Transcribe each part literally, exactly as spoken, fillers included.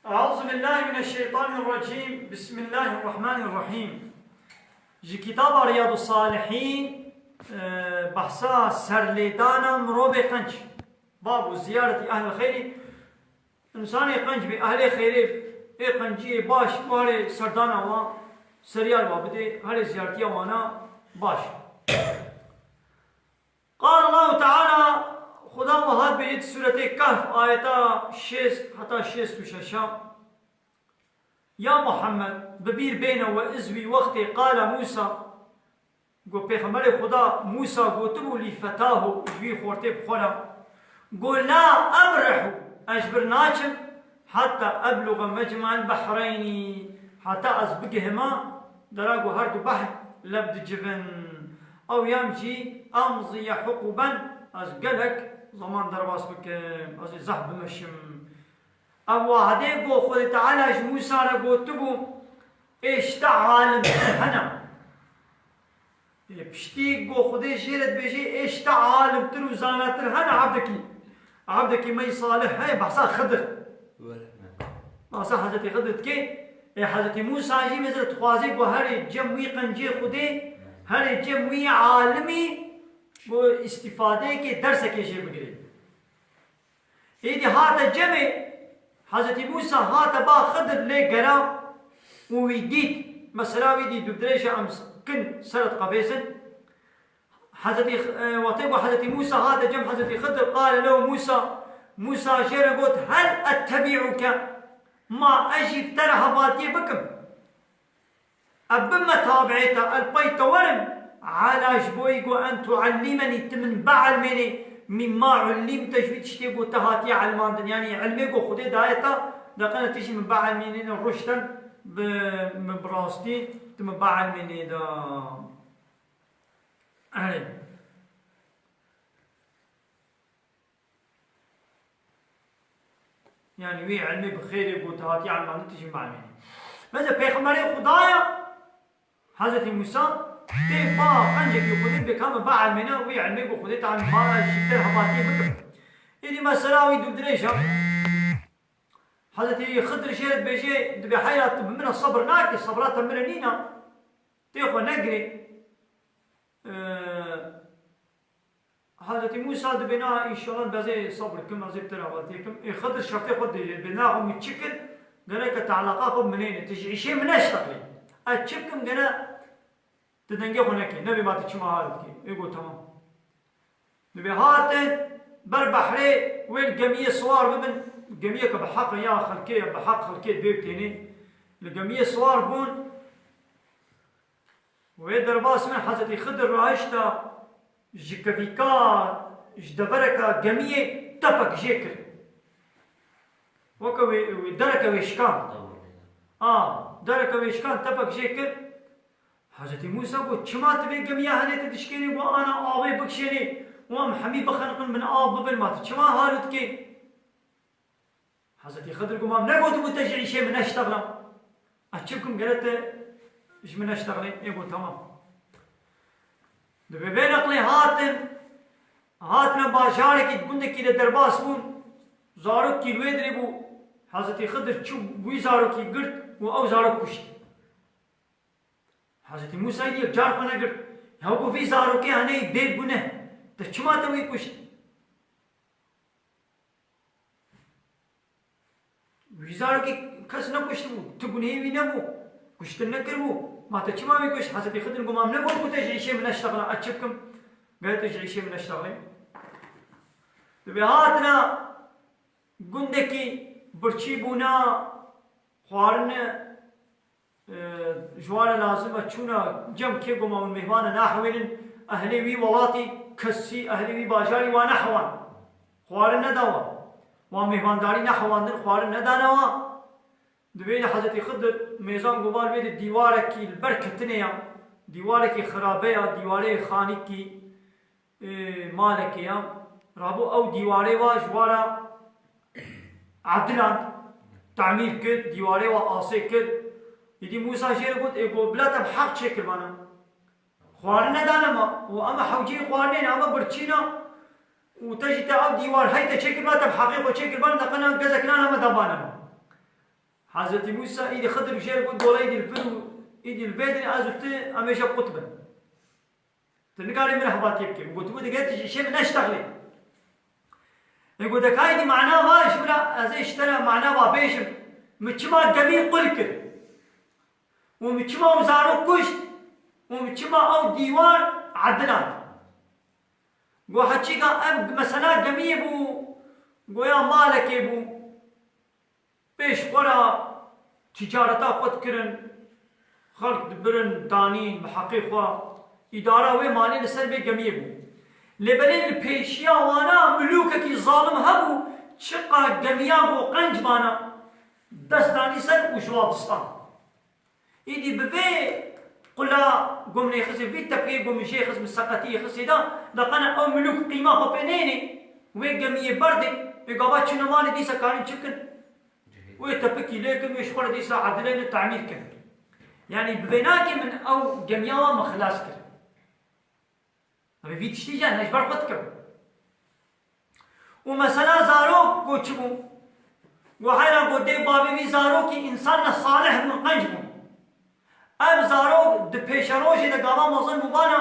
Eûzubillahimineşşeytanirracîm. Bismillahirrahmanirrahîm. Ji kitaba Riyadussalihîn, e, behsa serlêdana mirovê qenc. Babu ziyareti ehlil xeyrî. Însanê qenc bê, ehlê xeyrê, ê qenciyê baş, warê serdana wan, seriyar wa bidê, herê ziyaretiya wana baş. Qal Allahu Teala, Xuda wiha dibêje di Sûretê Kehf, ayeta şêst heta şêst û şeş a. Ya Muhammed, bi bîr bêne we iz wî wextê qala Mûsa, got Pêxemberê Xuda, Mûsa gotibû lî fetahu, ji wî xortê bi xwe re, got, "La ebrihu, ez ji bir naçim, heta ebluga mecma'el behreynî, heta ez bigihima dera ku her du behr lev dicivin. Ew yan jî emziye huquben, ez gelek zeman derbas bikim, ez ê zehf bimeşim." Ev wahidê ku Xwedê Teala ji Mûsa re gotibû, ê ji te alimtir hene. Ê piştî ku Xwedê jê re dibêje, ê ji te alimtir û zanatir hene, ebdekî. Ebdekî me yî salih heye, behsa Xidir. Wele. Behsa Hezretî Xidir dike. Ê Hezretî Mûsa jî mesela dixwaze ku herê cem wî qencê Xwedê, herê cem wî alimî, ku îstîfadeyekê, dersekê jê bigire. Êdî hate cemê, Hezretî Mûsa hate ba Xidir lê gera û wî dît. Mesela wî dît, dûdirêj e, em kin seret qevêsin. Hezretî, e, wextê ku Hezretî Mûsa hate cem Hezretî Xidir, qale lehu Mûsa, Mûsa jê re got, "Hel ettebi'uke, ma ez jî bi te re hevaltiyê bikim?" Ev bime tabiê te, ez pey te werim, ala ji bo wî ku en tuallimenî, tu min bielmênê, mîma ullimte, ji wî tiştê ku te hatiye elmandin. Yanî ilmê ku Xwedê daye te, deqene tu jî min bielmênê, ruşten bi, min bi rastî tu min bielmênê de. Erê. Yanî wî ilmê bi xêrê ku te hatiye elmandin, tu jî bielmênî. Mesela Pêxemberê Xuda ye, Hezretî Mûsa, tê ba qencekî Xwedê bê ka min bielmêne, wî ilmê ku Xwedê Teala mala ji te hevaltiyê bikim. Êdî mesela wî dûdirêj e. Hezretî Xidir jê re dibêje, dibê heyra tu bi min re sebir nakî, sebra te min re nîne. Tê xwe negirê. Ee, Hezretî Mûsa dibê, na, înşallah, ez ê sebir kim, ez ê bi te re hevaltiyê kim. Ê Xidir şertê xwe dibêje, dibê, na, xwe min çi kir, gereke te eleqa xwe bi min neyne, tu ji îşê min neştexlî. Ez çi bikim, gene tu dengê xwe nekê, nebê ma tu çima hal dikê. Ê got, temam. Dibê hatin ber behrê, wê li gemiyê siwar bibin, gemiyeke bi heq e, ya xelkê ye, bi heq xelkê dibê bi tênê. Li gemiyê siwar bûn, Wê derbas min Hezretî Xidir rahişta ji kevîka, ji devereka gemiyê tepek jê kir. Weke wê, wê dereke wê şikan. A, dereke wê şikan, tepek jê kir. Hezretî Mûsa got, çima tu vê gemiya henê tu dişkênî, got, ana avê bikişênê û em hemî bixeniqin, min av bibin, ma tu çima halo dikê? Hezretî Xidir got, ma min negotibû te ji îşê min neştexla? Ez çi bikim gere te ji min neştexlê? Ê got, temam. Dibê vê neqlê hatin, hatine bajarekî, gundekî de derbas bûn, zarokî li wê dirê bû, Hezretî Xidir çû wî zarokî girt û ew zarok kuşt. Hezretî Mûsa yek car xwe negirt. Ya ku vî zarokê henê bêgune, te çima te wî kuşt? Wî zarokê kes nekuştibû, tu gunehê wî nebû, kuştin nekiribû. Ma te çima wî kuşt? Hezretî Xidir got, ma min negot ku te ji îşê min neştexla, ez çi bikim? Gere tu ji îşê min neştexlê. Dibê hatina gundekî birçî bûna xwarine, e, ji wan re lazim e çûna cem kê ku ma hûn mêhman e nahewênin, ehlê wî welatî kesî, ehlê wî bajarî wa nehewan. Xwarin neda wan. Wan mêhmandarî nehewandin, xwarin nedane wan. Di vê de Hezretî Xidir mêzan got, va li vê de dîwarekî li ber ketinê ya, dîwarekî xirabe ya, dîwarê xanîkî, ê, malekê ya. Rabû ew dîwarê wa ji wa re ediland, temîr kir, dîwarê wa asê kir. Îdî Mûsa jê re got, ê, got, bila te bi heq çêkiribana. Xwarin nedane ma. Û ema hewceyî xwarinê ne, ema birçî ne. Û te jî te ev dîwar hey te çêkiribana, te bi heqê xwe çêkiribana, neqena gezek nan ema dabane ma. Hezretî Mûsa îdî Xidir jê re got, dola îdî li vir û îdî li vê dirê ez û tu em ê jê qut bin. Tu nikarî min re hevatiyê bikî. Got, got, digê tu ji îşê min neştexlê. Ê got, de ka îdî mana va, ji min re ez ê ji te re mana va bêjim. Min çima gemî qul kir? Û min çima ew zarok kuşt? Û min çima ew dîwar ediland? Got, heçîka ev mesela gemiyê bû, goya malekê bû. Pêş xwe re ticareta xwe dikirin, xelk dibirin, danîn, bi heqê xwe, îdara wê malê li ser vê gemiyê bû. Lê belê li pêşiya wana milûkekî zalim hebû, çiqa gemiya ku qenc bana, dest danî ser û ji wan distan. Îdî bi vê qula ku min ê xistê, vî tepikê ku min jê xist, min seqetiyê xistê da, da qene ew milûk qîma xwe pê nênê, wê gemiyê berdê, ê gava çûne malê dîsa karîn çi bikin? Wê tepikî lê kin, wê ji xwe re dîsa edilê ne temîr kin. Yanî bi vê nakê min ew gemiya wan min xilas kir. Ev vî tiştî jî ne ji ber xwe dikim. Û mesela zarok ku çi bû? Ku heyra ku dê bavê vî zarokî însanne salih bûn, qenc bûn. Ev zarok di pêşerojê de gava mezin bûbana,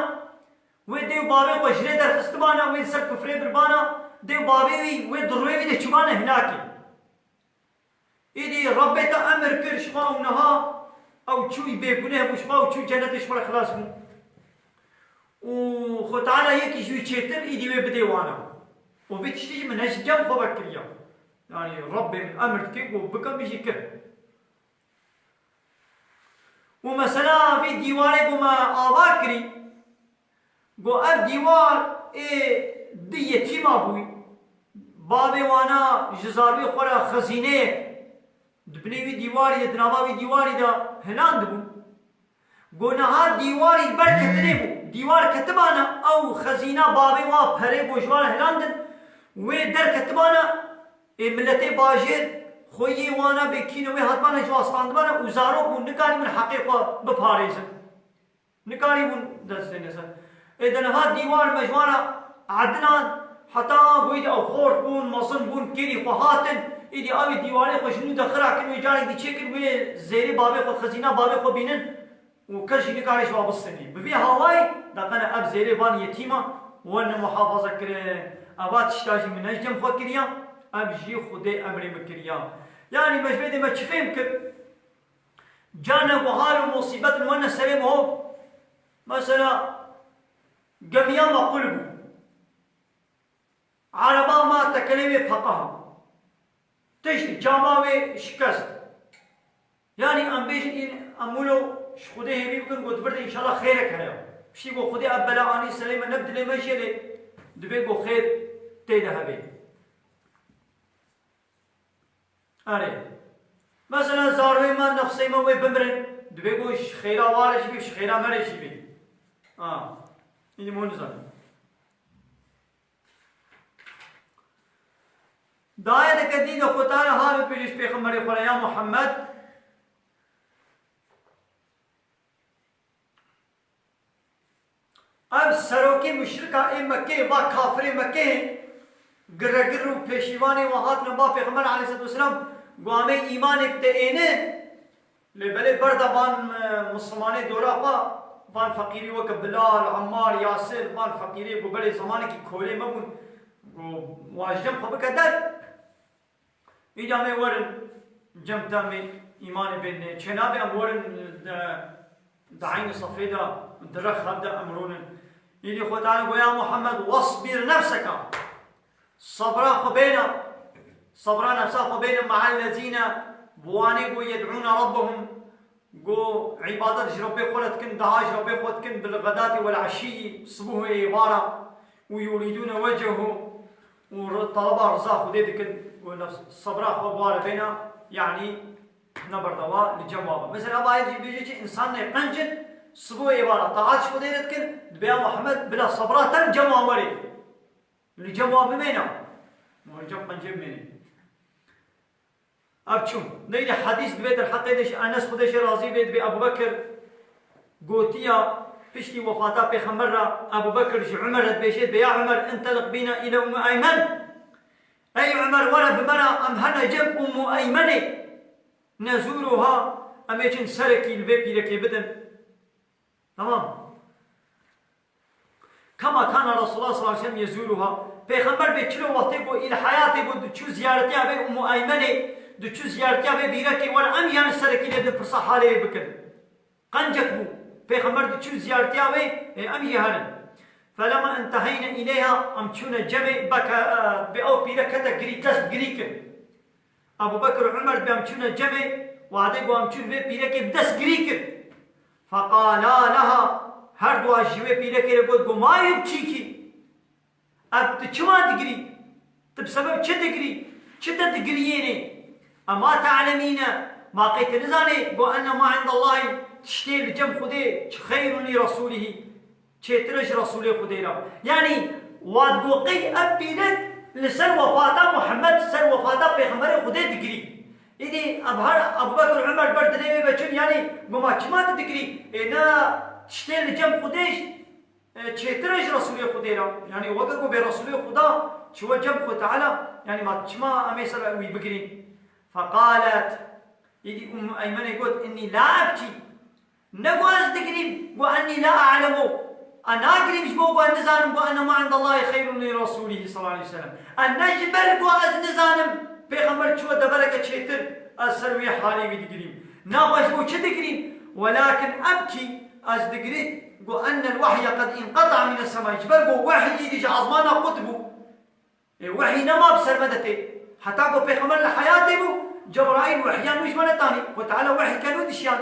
wê dê û bavê xwe ji rê derxistibana, wê li ser kufrê birbana, dê û bavê wî, wê di rûyê wî de çûbana hilakê. Îdî Rebbê te emir kir ji xwe û niha ew çû, î bêguneh bû, ji xwe ew çû cenetê, ji xwe re xilas bû. Û Xwe Teala yekî ji wî çêtir, îdî wê bidê wana. Û vê tiştî jî min ne ji cem xwe vekiriya. Yanî Rebbê min emir dike ku bike, min jî kir. Û mesela vî dîwarê ku me ava kirî, Got, ev dîwar ê di yetîma bûyî. Bavê wana ji zarokê xwe re xezîneyek di binê wî dîwarî de, di nava wî dîwarî de hilandibû. Got, niha dîwarî ber ketinê bû. Dîwar ketibana, ew xezîna bavê wan, perê ku ji wan re hilandin, wê derketibana, ê miletê bajêr xweyê wana bê kîne wê hatibana ji wan standibana û zarok bûn nikarîbûn heqê xwe biparêzin. Nikarîbûn dest têne ser. Ê de niha dîwar me ji wan re edilan, heta wî de ew xort bûn, mezin bûn, kêrî xwe hatin, îdî ew ê dîwarê xwe ji nû de xira kin, wê carek dî çêkin, wê zêrê bavê xwe, xezîna bavê xwe bînin û kes jî nikare ji wan bistenî. Bi vî hawayî, de qene ev zêrê van yetîma wene muhafaza kirin. Eva tişta jî min ne ji cem xwe kiriya, ev jî Xwedê emrê min kiriya. Yanî me ji vê de me çi fêm kir? Carna ku hal û musîbet wene serê mihov, mesela, gemiya me qul bû. Ereba me tekelê wê peqah bû. Tişt cama wê şikest. Yanî em bêjin, în em wilo ji Xwedê hêvî bikin, ku di vir de înşallah xêrek heye. Piştî ku Xwedê ev bela anî serê me, ne bi dilê me jê lê, divê ku xêr tê de hebe. Erê. Mesela zarokê me, nefsê me wê bimirin, divê ku ji xêra wa re jî bê, ji xêra me re jî bê. Ha. Îdî min nizanim. Di ayeteke dî de Xwe Teala hal û pêlî ji Pêxemberê xwe re, ya Muhammed, Ev serokê muşrika ê Mekkeyê, va kafirê Mekkeyê, giregir û pêşîvanê wan hatine ba Pêxember aleyhisselatu vesselam, got, em ê îmanê bi te êne, lê belê berda van, e, mislimanê dora xwe, van feqîrî weke Bilal, Emmar, Yasir, van feqîrê, got, belê zemanekî kolê me bûn, got, wan ji cem xwe bike der. Îca em ê werin cem te, em ê îmanê bênê. Çênabe em werin di, di eynî sefê de, di rex hev de em rûnin. Îdî Xwe Teala got, ya Muhammed, wasbir nefseka. Sebra xwe bêne, sebra nefsa xwe bêne, me'ellezîne, bi wanê ku yed'ûne rabbehum, Got, îbadet ji Rebbê xwe re dikin, dua ji Rebbê xwe dikin, bil xedatî wel eşîyî, sibûh û êvara, û yurîdûne wecehu, û re-, teleba riza Xwedê dikin, û nefs-, sebra xwe bi wa re bêne, yanî ne berdewa li cem wa be. Mesela, bayê jî bêje çi, însanê qenc in, sibûh êvara, taat ji Xwedê re dikin, dibê ya Muhammed, bila sebra te li cem wa were. Li cem wa bimêne. Li cem qencê bimêne. Ev çûn. Neydi hadîs dibê derheqê de ji Enes, Xwedê jê razî bê, dibê Ebu Bekir gotiya, piştî wefata Pêxember re, Ebu Bekir ji Umer re dibêje, dibê, ya Umer, inteliq bîna île Ummu Eymen. Ey Umer, were bi me re, em herne cem Ummu Eymenê. نزورها، em ê çin serekî li vê pîrekê bidin. Tamam. Kema kana Resulullah sallallahu aleyhi ve sellem yezuruha. Pêxember bê çilo wextê ku îl heyatê bû diçû ziyaretiya vê Ummu Eymenê, diçû ziyaretiya vê bîrekê were em yan serekî lê din pirsa halê wê bikin. Qencek bû. Pêxember diçû ziyaretiya wê, ê, em jî herin. Felema enteheyne ileyha, em çûne cemê beke, e, bi ew pîrek kete girî, dest girî kir. Ebu Bekir û Umer bi em çûne cemê, wadê ku em çûn vê pîrekê bi dest girî kir. Feqala leha, her dua ji wê pîrekê re got, got, "Ma yubkîkî?" Ev tu çima digirî? Tu bi sebeb çi digirî? Çi te digiriyênê? Ema te'lemîne, ma qey tu nizanê, got, "Enne ma indallahî, tiştê li cem Xwedê, çi xeyrun li Resûlihî." Çêtir e ji Resûlê Xwedê re. Yanî, wa digo qey ev pîrek li ser wefata Muhammed, ser wefata Pêxemberê Xwedê digirî. Îdî ev her Ebu Bekir Umer ber dilê wê veçin, yanî, goma çima tu digirî? Ê, na tiştê li cem Xwedê jî, e, çêtir e ji Resûlê Xwedê re. Yanî, weke ku bê Resûlê Xweda çi we cem Xwe Teala, yanî, ma çima em ê ser wî bigirîn? Feqalet, îdî Ummu Eymenê got, "Innî la ebkî." Ne ku ez digirîm, got, "Ennî la a'lemu." Ez nagirîm ji bo ku ez nizanim, got, "Enne ma indallahî xeyrun li Resûlihî sallallahu aleyhi ve sellem." Ez ne ji ber ku ez nizanim, Pêxember çûye devereke çêtir, ez ser wê halê wî digirîm. Naxwe ji bo çi digirîm? Welakin ebkî, ez digirîm, got, "Ennel wehye qed inqeta'a mines semai." Ji ber ku wehy îdî ji ezmana qut bû. Ê, wehî nema bi ser me de tê. Heta ku Pêxember li heyatê bû, Cebraîl wehyan wî ji me netanî. Xwe Teala wehî ken û dişiyan.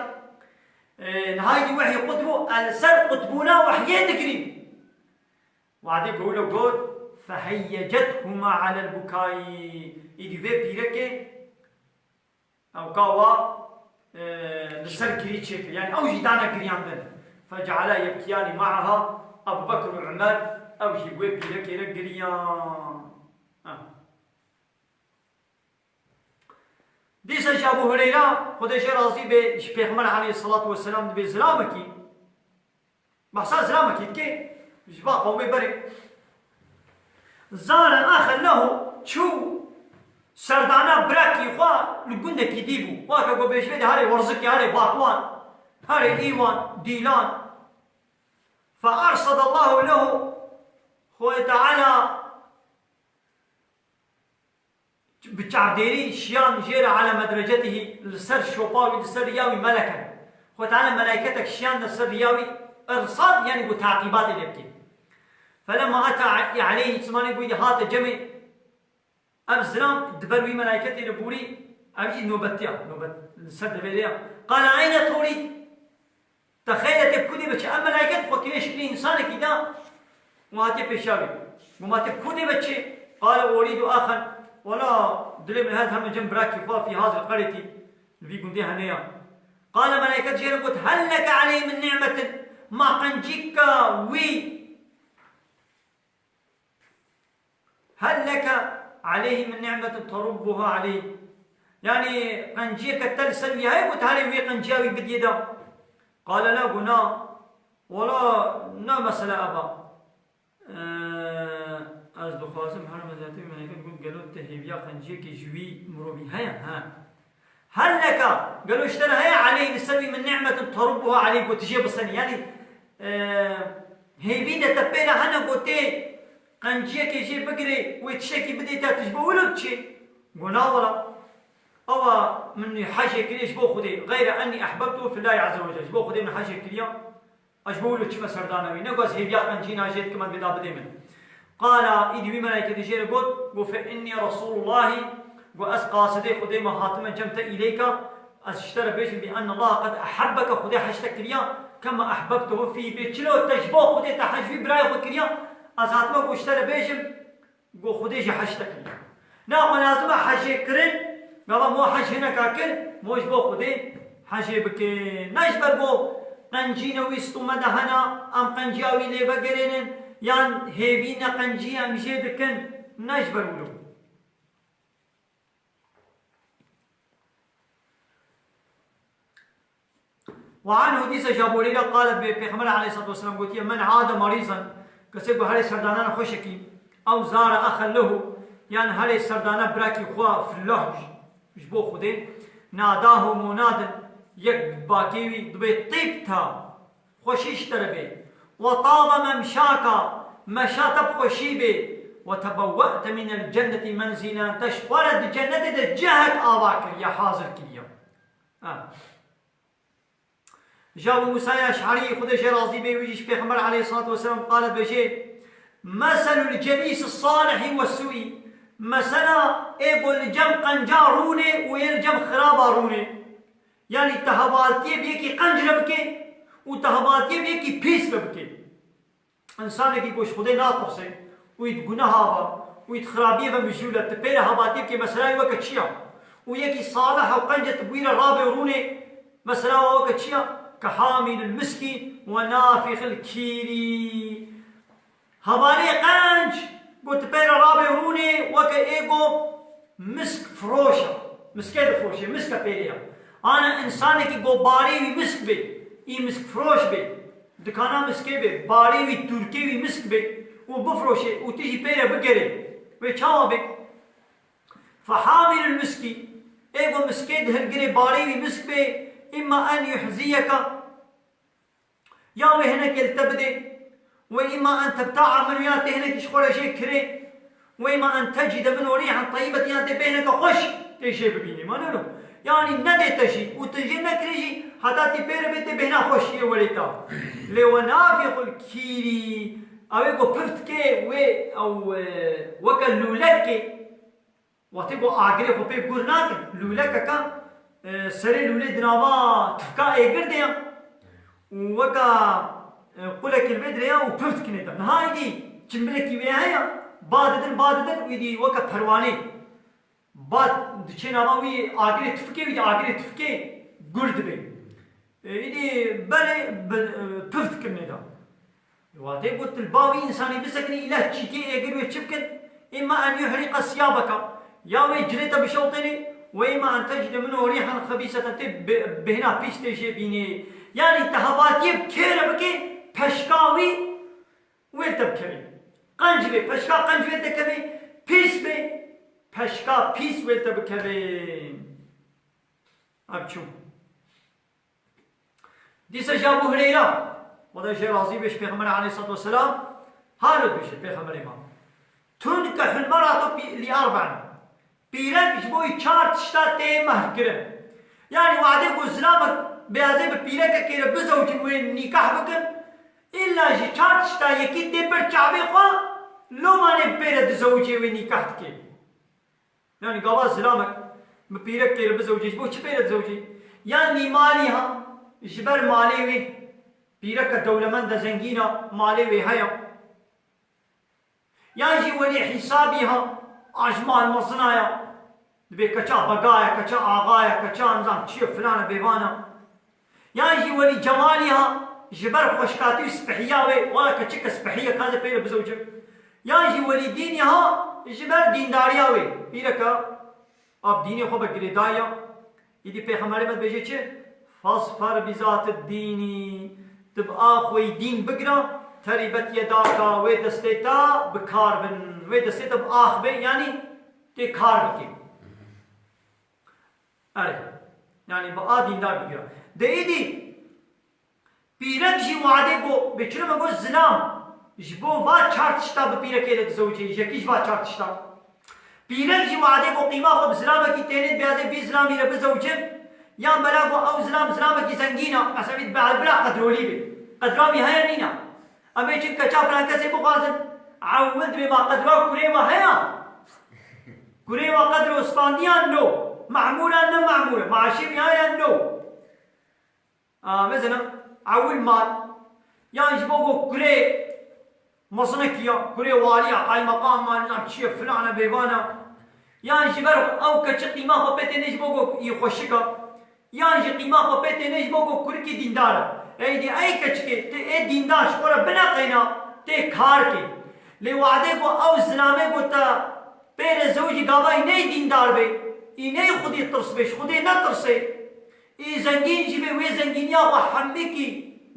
Ê, niha îdî wehî qut bû, el ser qutbûna wehyê digirîn. Wadê ku wilo got, "Feheyyecethuma alel bukayî." Îdî vê pîrekê Ew ka wa, e, li ser girî çêkir. Yani ew jî dane giriyandin. Feceala yebkiyani ma'aha, Ebu Bekir û Umer, ew jî wê pîrekê re giriyan. Ha. Dîsa jî Ebu Hureyra, Xwedê jê razî be, ji Pêxember aleyhissalatu vesselam dibê zilamekî. Behsa zilamekî dike, ji va qewmê berê. Zara axen lehu, çû serdana birakî xwe li gundekî dî bû. Weke ku bêjibê de herê Werzikê, herê Bakwan, herê Îwan, Dîlan. Fe ersadallahu lehu, Xwedê Teala Bi çavdêrî şiyan jê re ala medrecetihî, li ser şopa wî, li ser riya wî meleken. Xwe Teala melaîketek şiyan li ser riya wî, irsad, yani ku taqîbatê lê bikê. Felemma ata aleyhî, zimanê ku wî hate cemê, ev zilam di ber wî melaîketê li borî, ev jî nobetiya, nobet li ser devê de ya. Qala eyne turîd? Te xeyre tê bi ku dê biçe? Em melaîket xwe kiriye şiklê însanekî da û hatiye pêşa wî. Goma tê bi ku dê biçe? Qale urîdu axen. Wela dilê min hest heme cem birakî xwe fî hazil qeretî. Li vî gundê hene ya. Qale melaîket jê re got, hel leke aleyhi min ni'metin. Ma qencîka wî Hel leke aleyhi min ni'metin terubbuha aleyh. Yani qenciyeke te li ser wî heye ku te herê wê qenciya wî bidiyê de? Qale la, got na. Wela ne mesele eva. Ee, ez dixwazim her mezete wî meleket got gelo te hêviya qenciyekê ji wî mirovî heye? He. Hel leke, gelo ji te re heye aleyh li ser wî min ni'metin terubbuha aleyh, ku tu jê bisenî? Yani, e, hêvî de te pê re hene ku tê qenciyekê jê bigirê, wê tiştekî bidê te, tu ji bo wilo diçê? Got na wela. Ewa min hecê kiriye ji bo Xwedê. Geyre ennî ehbebtuhu fillahi azze ve celle. Ji bo Xwedê min hecê kiriya. Ez ji bo wilo çime serdana wî. Ne ku ez hêviya qencîna jê dikim, em vê da bidê min. Qala, îdî wî melaîketê jê re got, got, fe innî Resûlullahî, got, ez qasidê Xwedê me hatime cem te îleyka, ez ji te re bêjim, bi enne Allaha qed ehebbeke, Xwedê heş te kiriya, kema ehbebtehu fî, bê çilo te ji bo Xwedê te heş wî birayê xwe kiriya, ez hatime, got, ji te re bêjim, Got, Xwedê jî heş te kiriye. Naxwe lazim e hecê kirin, gava mo hec hineka kir, mo ji bo Xwedê hecê bike. Ne ji ber ku qencî ne wî stû me de hene, em qenciya wî lê vegerênin, yan hêvî ne qencî em jê dikin, ne ji ber wilo. Ve anhu dîsa ji Ebu Hureyre qale bi Pêxember aleyhissalatu vesselam gotiye, men ade merîzan, kesê ku herê serdana xweşekî, ew zare axen lehu, yan herê serdana birakî xwe fillah ji bo Xwedê, Nadahu munadin, yek bakê wî dibê tîbta, xweşî ji te re bê. We taba memşaka, meşa te bi xweşî bê. We tebewwe'te minel cennetî menzîlen, te ji xwe re di cennetê de cihek ava kiriye, hazir kiriye. Ha. Ji Ebû Musayê Eş'erî, Xwedê jê razî bê, wî jî ji Pêxember aleyhissalatu vesselam qale dibêje, meselul celîs salihî ve suî, mesela ê ku li cem qenca rûnê û ê li cem xiraba rûnê. Yanî te hevaltiyê bi yekî qenc re bike û te hevaltiyê bi yekî pîs re bike. Însanekî ku ji Xwedê natirse û yî di guneha ve û yî di xirabiyê ve mijûl e, tu pê re hevaltiyê bikê, mesela wê weke çi ya? Û yekî salih e û qenc e, tu bi wî re rabê û rûnê, mesela wê weke çi ya? Ke hamîlil miskî we nafixil kîrî. Hevalê qenc ku tu pê re rabê û rûnê weke ê ku misk firoş e. Miskê difiroşê, misk e pê re ya. Ana însanekî ku barê wî misk bê, î misk firoş bê, dikana miskê bê, barê wî, tûrkê wî misk bê û bifiroşê û tu jî pê re bigerê, wê çawa bê? Fehamîlul miskî, ê ku miskê dihilgirê, barê wî misk bê, îmma en yuhziyeke, ya wê hinekê li te bidê, we îmma en tebta'a minhu, ya tê hinekî ji xwe re jê kirê, we îmma en tecide minhu rîhen teyyibeten, ya tê pê hineke xweş tê jê bibînê. Ma ne no? Yanî nedê te jî û tu jê nekirê jî, heta tê pê re bê tê bêhna xweşiyê werê ta. Lê we nafixul kîrî, ew ê ku piv dikê wê ew, e, weke lûlekê, wextê ku agirê xwe pê gur nakin, lûlekeke, e, serê lûlê di nava tifka êgir de ye û weka, e, qulekê li vê dirê ye û piv dikinê te. Niha êdî çimbilekî wê heye, ba didin, ba didin û êdî weke perwanê. Ba diçê nava wî agirê tifikê, wî dî agirê tifikê gur dibe. E, îdî berê bi, e, piv dikin nêda. Watê got, tu li ba wî însanî bisekinî, îlah çîkê êgir wê çi bikin? Îmma en yuhrîqa siyabeka. Ya wê cilê te bişewtênê, we îmma en tecide minhu rîhan xebîseten, tê bi-, bêhna pîs tê jê bînê. Yanî te hevatiyê bi kê re bikê, peşka wî wê te bikevê. Qenc bê, peşka qenc wê te kevê, pîs bê, peşka pîs wê te bikevê. Ev çû. Dîsa ji Ebû Hureyra, Xwedê jê razî bê, ji Pêxemberê aleyhissalatu vesselam, halo dibêje Pêxemberê me, tunkehul mer'atu bi-, li erba'in. Pîrek ji bo wî çar tişta tê mehrkirin. Yanî wadê ku zilamek bêazê bi pîrekekê re bizewcin, wê nîkah bikin, îlla ji çar tişta yekî tê ber çavê xwe, lomanê pê re dizewicê, wê nîkah dikê. Yanî gava zilamek bi pîrekekê re bizewicê, ji bo çi pê re dizewicê? Yan lîmalî ha, ji ber malê wê, pîreke dewlemend e, zengîn e, malê wê heye. Yan jî welî hîsabî ha, ajmal mezina ya. Dibê keça bega ye, keça axa ye, keça nizam çi ye, filan e, bêvan e. Yan jî welî cemalî ha, ji ber xweşkatî û spihiya wê, wala keçike spihî ye, ka ez ê pê re bizewicim. Yan jî welî dînî ha, ji ber dîndariya wê. Pîreke a bi dînê xwe ve girêdayî ya. Îdî Pêxemberê me dibêje çi? Fazfer bi zati dînî. Tu bi a xweyî dîn bigira, terîbet yedaka, wê destê te bi kar bin, wê destê te bi ax be, yanî tê kar bikê. Erê. Yanî bi a dîndar bigira. De îdî pîrek jî wadê ku, bê çilo me got zilam, ji bo va çar tişta bi pîrekê re dizewicê, yekî ji va çar tişta. Pîrek jî wadê ku qîma xwe bi zilamekî tênê, dibê ez ê vî zilamî re bizewicim, yan bela ku ew zilam zilamekî zengîn e, mesela wî dibe bila qedrolî be. Qedra wî heye nîne. Em ê çin keça filan kesê bixwazin, ewil dibê ma qedra kurê me heye. Kurê me qedro standiyan no. Memûran ne memûr e. Maaşê wî heye no. A, mesela, ewil mal, yan ji bo ku kurê mezinekî ya, kurê walî ya, qaymeqam ya, nizam çi ye, filan e, bêvan e, yan ji ber ew keçi qîma xwe pê tênê ji bo ku î xweşik e, yan jî qîma xwe pê tênê ji bo ku kurikî dîndar e. Êdî ey keçikê, tu ê dîndar ji xwe re bineqeyna, tê kar kê. Lê wadê ku ew zilamê ku te pê re zewicî gava î ney dîndar bê, î ney Xwedî tirs bê, ji Xwedê netirsê, Ê zengîn jî bê, wê zengîniya xwe hemikî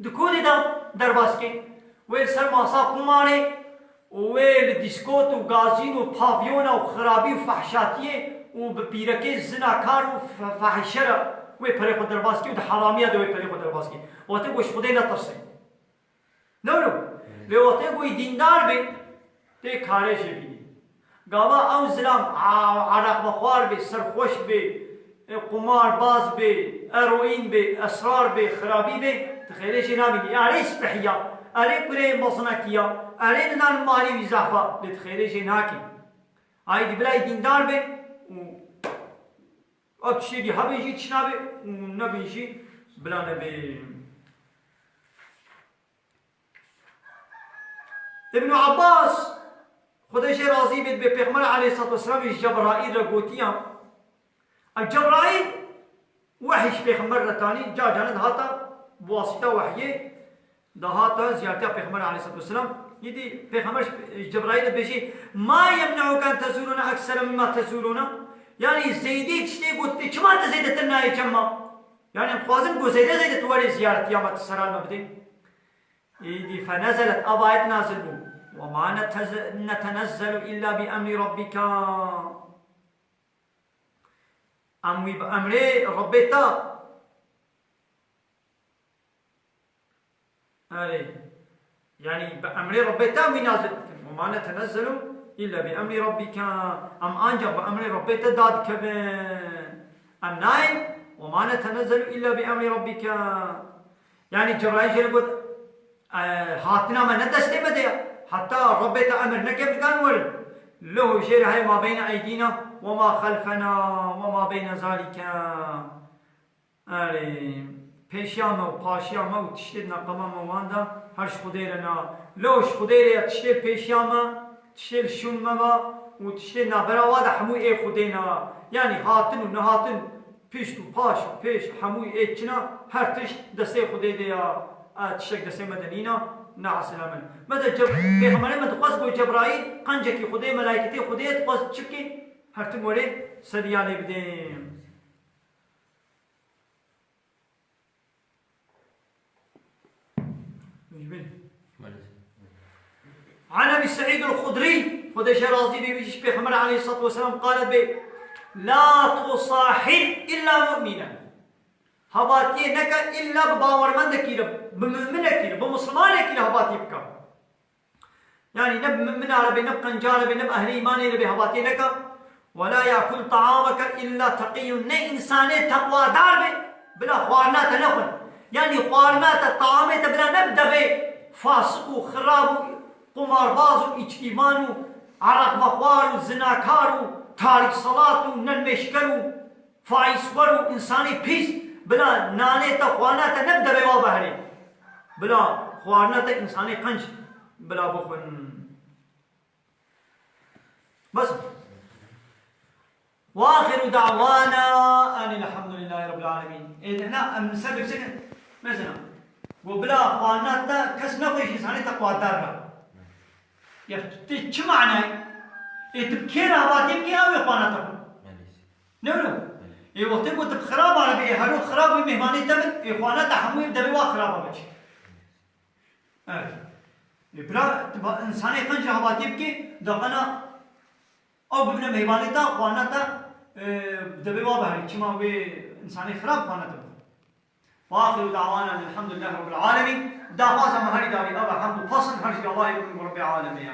di kurê de derbas kê. Wê li ser masa qumarê û wê li dîskot û gazîn û pavyona û xirabî û fehşatiyê û bi pîrekê zinakar û fe-, fahîşe re wê perê xwe derbas kî û di heramiya de wê perê xwe derbas kî. Wextê ku ji Xwedê netirsê. Ne wilo? Lê wextê ku wî dîndar bê, tê karê jê bînî. Gava ew zilam a-, ereqvexwar bê, serxweş bê, e, qumarbaz bê, eroîn bê, esrar bê, xirabî bê, tu xêrê jê nabînî. Erê spehiya, erê kurê mezinekî ya, erê nizanim malê wî zehfa, lê tu xêrê jê nakî. Ay dî bila wî dîndar bê û ev tiştê dî hebê jî tişt nabê û nebê jî bila nebê. Ibn Abbas, Xwedê jê razî bê, dibê Pêxember aleyhissalatu vesselam ji Cebraîl re gotiya. Ev Cebraîl wehî ji Pêxember re tanî, ca cane dihata bi wasîta wehyê, dihata ziyaretiya Pêxember aleyhissalatu vesselam. Yedî Pêxember ji Cebraîl re dibêjî, "Ma yemne'uke en tezûruna eksere mimma tezûruna?" Yanî zêdî tiştê got, tê çima tu zêdetir nayê cem ma? Yanî em dixwazin ku zêde zêde tu werê ziyaretiya me, tu seral me bidê. Îdî fenezelet, ev ayet nazil bû. "Ve ma neteze-, netenezzelu illa bi emri rabbika." Em wî bi emrê Rebbê te. Erê. Yanî bi emrê Rebbê te em wî nazil dikin. "Ve ma netenezzelu illa bi emri rabbika." Em ancak bi emrê Rebbê te dadikevin. Em nayên, "Ve ma netenezzelu illa bi emri rabbika." Yanî Cebraîl jê re got, "E, hatina me ne destê me de ya. Heta Rebbê te emir neke bigan werin." Leho jê re heye ma beyne eydîna ve ma xelfena ve ma beyne zalike. Erê, pêşiya me û paşiya me û tiştê di neqema me wan de her ji Xwedê re na. Leho ji Xwedê re ya tiştê pêşiya me, tiştê li şûn me ve û tiştê nabera wa de hemû ê Xwedê na. Yanî hatin û nehatin, pişt û paş û pêş hemû ê çina, her tişt destê Xwedê de ya. E, tiştek destê me de nîna, neesila min. Mesela Ceb-, Pêxemberê me dixwest ku Cebraîl qencekî Xwedê, melayketê Xwedê ye, dixwest çi bikê? Her tim werê seriya lê bidê. An Ebî Seîd el-Xudrî, Xwedê jê razî bê, wî jî ji Pêxember aleyhissalatu vesselam qal bê, "La tusahib illa mu'minen." Hevatiyê neke illa bi bawermendekî re, bi muminekî re, bi mislimanekî re hevatî bike. Yanî ne bi mumina re be, ne bi qenca re be, ne bi ehlê îmanê re be, hevatiyê neke. "Ve la yakul ta'ameke illa teqîyun." Ne însanê teqwadar be, bila xwarina te nexwe. Yanî xwarina te, taamê te bila ne bi devê fasik û xirab û qumarbaz û îçkîvan û ereqvexwar û zinakar û tarîkselat û nenmêşker û faîzxwer û însanê pîs, bila nanê te, xwarina te ne bi devê wa biherê. Bila xwarina te însanê qenc bila bixwin. Bes. Ve axiru da'wana enil hamdulillahî rabbil alemin. Ê, hina em li ser biçin, mesela, got bila xwarina te kes nexwe ji însanê teqwadar be. Ya, tu çi manayê? Ê, tu bi kê re hevatiyê bikî, ew ê xwarina te xwe. Ne wilo? Ê, wextê ku tu bi xiraba re bî, ê, hero xirab wî mêhmanê te bin, ê, xwarina te hemû ê bi devê wa xiraba biçî. Evet. Ê, bira, tu ba, însanê qenc re hevatiyê bikî, daxana ew bibine mêhmanê te, xwarina te, ê, bi devê wa biherî. Çima wê însanê xirab xwarina te bixwe. Ve axiru da'wana elhamdulillahî rabbil alemin. Daxwaza me herî darî ev e, hemd û pesn her ji Allahê bûn û Rebbê alemê ya.